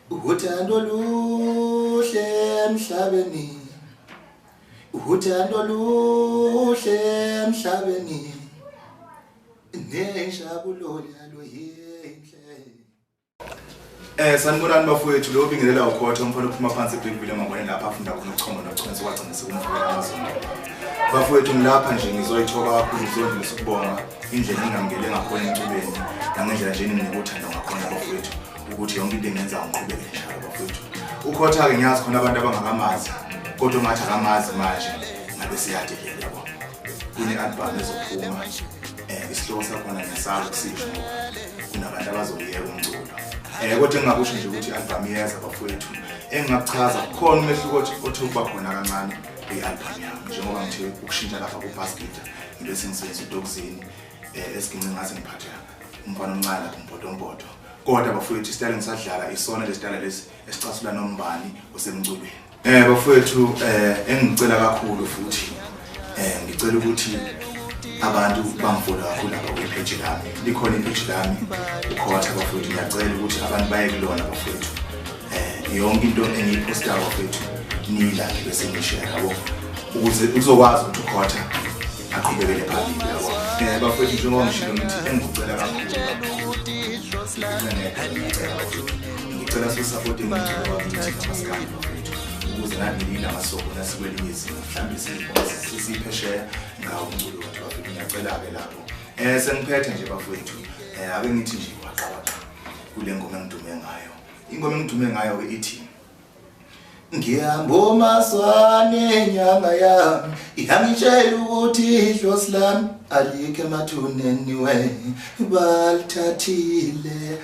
Uthando luhle emhlabeni. Uthando luhle emhlabeni. Nenjabulo yalo yinhle. Sanibonani bafowethu, lo bingelela ukhotha umfana ophuma phansi eBhekville emangwane lapha afunda khona ukuchoma nokuchonsa kwagcina sekumfakela amazulu. Bafowethu, ngilapha nje ngizoyithoba kakhulu, ngizondlulisa ukubonga indlela engingamukele ngakhona emculweni nangendlela nje enginike uthando ngakhona bafowethu, ukuthi yonke into engenza ngiqhubeke njalo bafowethu. Ukhotha-ke ngiyazi khona abantu abangakamazi, kodwa ongathi akamazi manje ngabe siyadelela yabo. Kune-album ezophuma, isihloko sakhona ngiyasaba ukusisho ngoba kunabantu abazoyeka umculo. Kodwa engingakusho nje ukuthi i-album iyeza bafowethu. Engingakuchaza kukhona umehluko othi ukuba khona kancane kwi-album yami, njengoba ngithe ukushintsha lapha ku-bass guitar ngibe sengisebenzisa uDogzini, esiginci ngase ngiphathe umfana omncane lapha uMpotompoto. Kodwa bafowethu isitayela ngisadlala isona lesitayela lesi esicasula nombani osemculweni. Bafowethu, engicela kakhulu futhi, ngicela ukuthi abantu bangifollow kakhulu lapha kwi-page lami. Likhona i-page lami ukhotha bafowethu, ngiyacela ukuthi abantu baye kulona bafowethu. Yonke into engiyiphostayo bafowethu niyilike bese nishare yabo, ukuze uzokwazi ukuthi ukhotha aqhubekele phambili yabo. Bafowethu, njengoba ngishilo ngithi engikucela kakhulu, ngicela sisupport umculo wakithi kamaskandi bafowethu, ukuze nathi ngelinye amasoko nasikwelinye izinga mhlawumbe sisiphesheya ngawo umculo wethu bafowethu. Ngiyacela-ke lapho. Sengiphethe nje bafowethu, ake ngithi nje waqawaqa kule ngoma engidume ngayo. Ingoma engidume ngayo-ke ithi ngihamba umaswane nyanga yami iyangitshela ukuthi idlozi lami alikho emathuneni we balithathile.